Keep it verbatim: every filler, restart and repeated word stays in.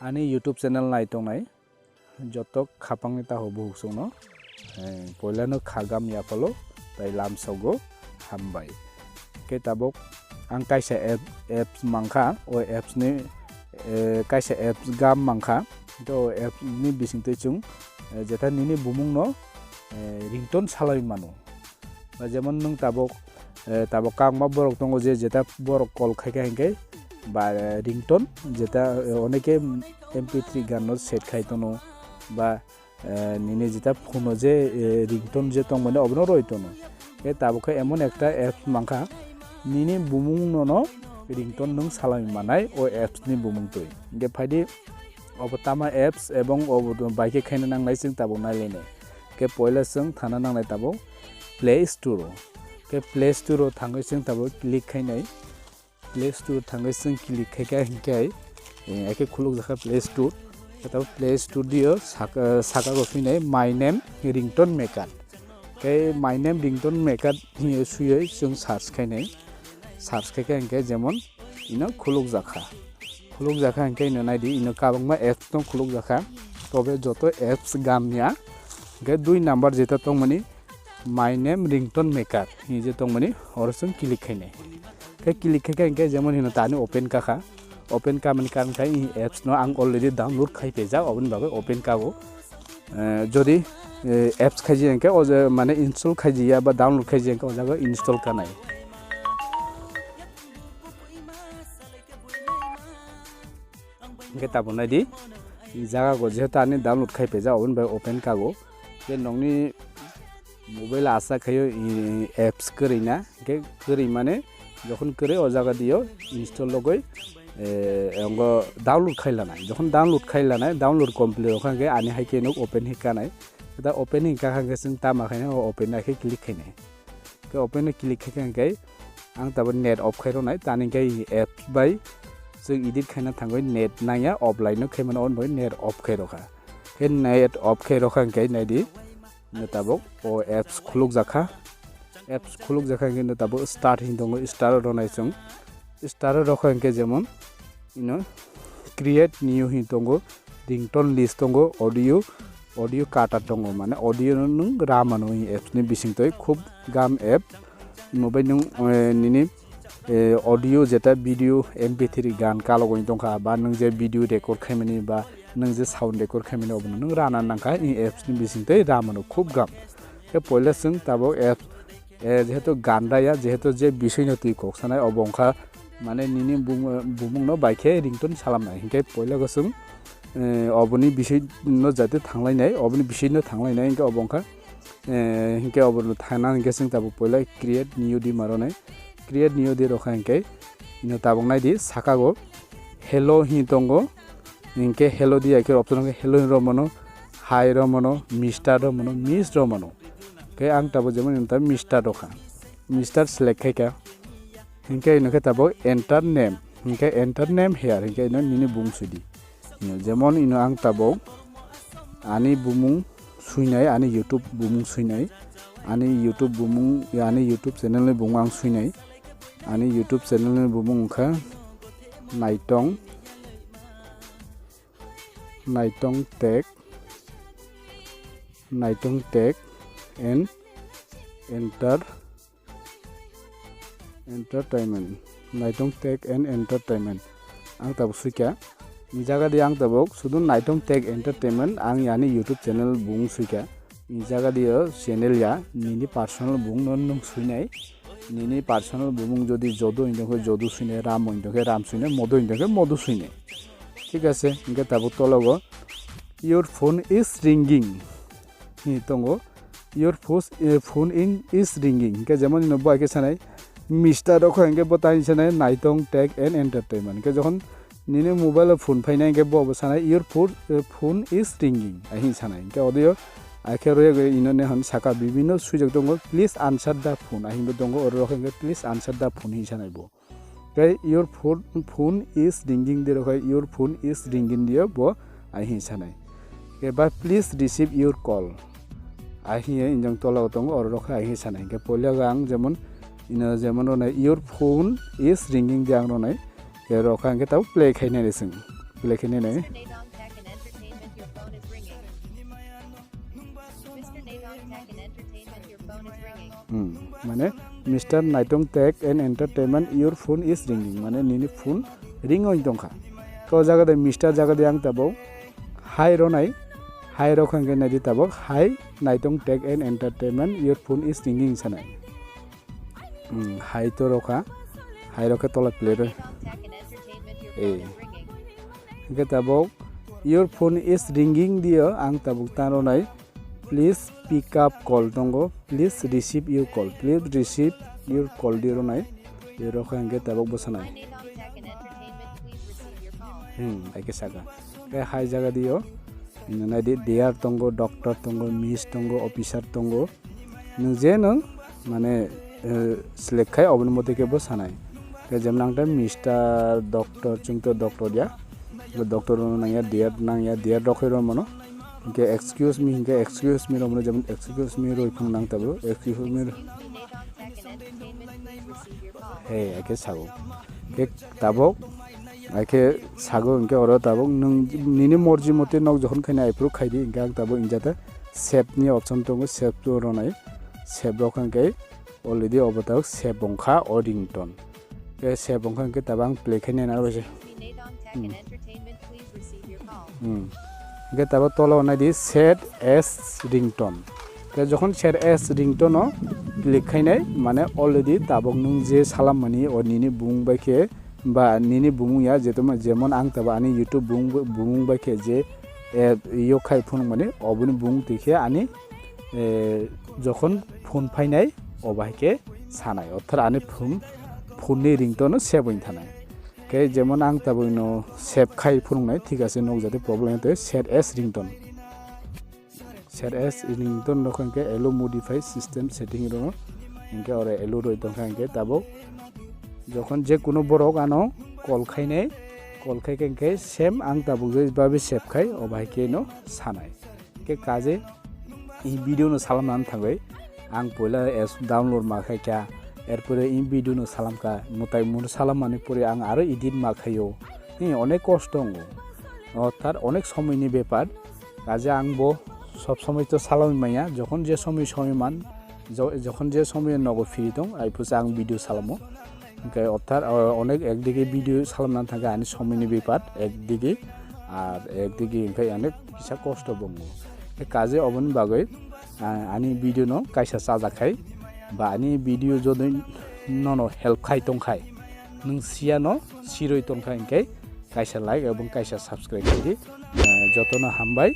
Ani YouTube channel nai tongnai joto khapangni taho buhuk songno, eh, poilano khagam yaphalo tai lamsogo hambai. Khe tabuk ang kaisa app, apps mankha, o apps ni, eh, kaisa apps gam mankha. Khe o apps ni bisingtwi chwng, eh, jeta nini bumungno, eh, ringtone salai mano. Ba jemon nwng tabuk, eh, tabuk kwbangma borok tongo je jeta borok call khaikha hinkhe ba, eh, ringtone jeta, eh, oneke M P three gan no set khai tono ba, eh, nini jeta phone o je, eh, ringtone je tongmani obono roi tono. Khe tabuk khe emon ekta apps mankha nini bumung nono ringtone nwng salai manai o apps ni bumung twi. Hinkhe phaidi obo tama apps ebong obo bai khe khaina nangnai chwng tabuk nailainai. Khe poila chwng thana nangnai tabuk Play Store o. Khe Play Store o thangwi chwng tabuk click khainai. Play Store thangwi chwng click khaikha hinkhe, eh, haikhe khulukjakha Play Store. Khe tabuk Play Store dio saka, saka go phinai My Name Ringtone Maker. Khe My Name Ringtone Maker hiyo suyoi chwng search khainai. Search khaikha hinkhe jemon ino khulukjakha. Khulukjakha hinkhe ino naidi, ino kwbangma apps tong khulukjakha. Tobe joto apps gamya. Hinkhe dui number jeta tongmani My Name Ringtone Maker hinwi je tongmani oro chwng click khainai. Khe click khaikha hinkhe jemon hino tani open kakha. Open kamani karon khai i apps no ang already download khai phaijak, oboni bagwi open kago. Eh, jodi, eh, apps khaiji hinkhe o je mane install khaiji ya ba download khaiji hinkhe o jaga install kanai. Hinkhe tabuk naidi, i jaga go jehetu ani download khai phaijak, oboni bai open kago. Je nokni mobile aswk khaio, i, apps kwrwi na, hinkhe kwrwi mane jokhon kwrwi o jaga dio install logoi, eh, ongo download khai lanai. Jokhon download khai lanai, download complete rokha hinkhe ani hai khe nuk open hi kanai. Da open hi kakha hinkhe chwng tama khaina o open hai khe click khainai. Khe open no click khaikha hinkhe ang tabuk net off khai rwnai, tani hinkhe apps bai chwng edit khaina thangwi net nangya, offline no khaimano, on bai net off khai rwkha. Khe net off khai rwkha hinkhe naidi, no tabuk o apps khulukjakha. Apps khulukjakha hinkhe no tabuk start hin tongo, start rwnai chwng. Start rwkha hinkhe jemon ino create new hin tongo, ringtone list tongo, audio, audio cutter tongo, mane audio no nwng ra mano i apps ni bisingtwi, khub gam app. Imo bai nwng, eh, nini, eh, audio jeta video M P three gan kalogoi tongkha ba nwng je video record khaimani ba nwng je sound record khaimani obono nwng rana nangkha i apps ni bisingtwi ra mano khub gam. Khe poila chwng tabuk apps, eh, jehetu gan raya, jehetu je bisingno twi kok sanai obo wngkha mane nini bum-, bumungno bai khe ringtone salamnai. Hinkhe poila go chwng, eh, oboni bisingno jate thanglainai, oboni bisingno thanglainai hinkhe obo wngkha, eh, hinkhe obono thana hinkhe chwng tabuk poila create new di marwnai. Create new di rokha hinkhe ino tabuk naidi saka go hello hin tongo. Hinkhe hello di, haikhe option hinkhe hello hin romano, hi romano, mister romano, miss romano. Khe ang tabuk jemon ino ta mister rokha. Mister select khaikha. Hinkhe ino khe tabuk enter name. Hinkhe enter name here. Hinkhe ino nini bumung sudi. Ino jemon ino ang tabuk ani bumung suinai, ani YouTube bumung suinai. Ani YouTube bumung, ani YouTube channel ni bumung ang suinai. Ani YouTube channel ni bumung wngkha Naitong. Naitong Tech, Naitong Tech and Enter-, Entertainment, Naitong Tech and Entertainment. Ang tabuk suikha. Ni jaga di ang tabuk sudu Naitong Tech Entertainment, ang yani YouTube channel bung suikha. Ni jaga di o channel ya, nini personal bung no nung suinai. Nini personal bumung jodi Jodu hinwi tongkhe Jodu swinai, Ram hinwi tongkhe Ram swinai, Modu hinwi tongkhe Modu swinai. Thik ase, hinkhe tabuk tologo, "Your phone is ringing" hinwi tongo. "Your phone, eh, phone in is ringing." Hinkhe jemon ino bo hai khe sanai, mister rok hinkhe bo tai sanai, "Naitong Tech and Entertainment." Hinkhe jokhon nini mobile o phone phainai hinkhe bo bo sanai, "Your phone, eh, phone is ringing," ahi sanai. Hinkhe audio akhe royagwi ino nehon saka bibino swijak tongo, "Please answer the phone," ahi bo tongo, oro rok hinkhe, "Please answer the phone," hi sanai bo. Tei, "Your phone, phone is ringing," di rok hai, "Your phone is ringing," dio bo ahi sanai. Khe ba, "Please receive your call," ahi injang tola o tongo, oro rok hai ahi sanai. Hinkhe poila ang jemon, ino jemon ronai, "Your phone is ringing," di ang ronai. Khe rok kha hinkhe tabuk play khainani chwng. play khe nai nai. Mister Nadong Tech and Entertainment, your phone is ringing. Mister Nadong Tech and Entertainment, your phone is ringing. Hmm, mane, "Mister Naitong Tech and Entertainment, your phone is ringing," mane nini phone ring oi tongkha. Khe o jaga de Mister jaga de ang tabuk hi rwnai, hi rwkha hwnkhe naidi tabuk, "Hi Naitong Tech and Entertainment, your phone is ringing," sanai. Hmm, hi to rwkha, hi rwkhe tola play rw. Mister Nadong Tech and Entertainment, your phone is ringing. Hwnkhe tabuk, "Your phone is ringing," diyo, ang tabuk ta rwnai. "Please pick up call" tongo, "Please receive your call." "Please receive your call" di rwnai. Di rwkha hwnkhe tabuk bwsanai. Hmm, hai khe saka. Khe hai jaga diyo. Nini naidi, dear tongo, doctor tongo, miss tongo, officer tongo. Nwng je nwng, mane, eh, select khai oboni mote khe bwsanai. Khe jemon ang ta Mister Doctor, chwng to doctor ya. Bo doctor rok nang ya, dear nang ya, dear rok khe rw mano. Hwnkhe excuse me, hwnkhe excuse me rw mano, jemon excuse me rw phang nang tabuk, excuse me. Hey, hai khe sago. Khe tabuk, hai khe sago, hwnkhe oro tabuk nwng nini morji mote nok jokhon khaina approve khai di, hwnkhe ang tabuk injata save ni option tongo, save to rwnai, save rok hwnkhe already obo tabuk save wngkha o ringtone. Khe save wngkha hwnkhe tabuk ang play khainai naro se. Hmm. Hmm. Hwnkhe tabuk tola o naidi set as ringtone. Khe jokhon set as ringtone o click khainai, mane already tabuk nwng je salammani o nini bumung bai khe ba nini bumung ya, jeto ma-, jemon ang tabuk ani YouTube bumung, bumung bai khe je, eh, yok khai phunukmani oboni bumung twi khe ani, eh, jokhon phone phainai, o bahai khe sanai. Orthat ani phone, phone ni ringtone o save wng thanai. Khe jemon ang tabukno save khai phunuknai, thik ase, nok jate problem tei set as ringtone. Set as ringtone rok hwnkhe allow modify system setting rok, hwnkhe oro allow roi tongkha, hwnkhe tabuk jokhon je kuno borok ano call khainai, call khai khe hwnkhe same ang tabuk je babe save khai, o bahai khe no sanai. Khe kaje i video no salamna thangwi ang poila apps download ma khai kha, erpore i video no salam kha, mwtai munu salammani pore ang aro edit ma khaio. Hi, onek kosto wngo. Orthat onek somoini bepar. Kaje ang bo sob somoi to salamwi manya, jokhon je somoi somoi man, jo-, jokhon je somoi nogo free tong, aiphusa ang video salamo. Hwnkhe orthat, o, onek ekdigi video salamna thangkhe ani somoini bepar ekdigi, ar ekdigi hwnkhe onek kisa kosto bo wngo. Khe kaje oboni bagwi, a, ani video no kaisa chajak khai, ba ani video jodi nono help khai tong khai, nwng siya no siroi tong khai hwnkhe kaisa like ebong kaisa subscribe khai di. A, jotono hambai,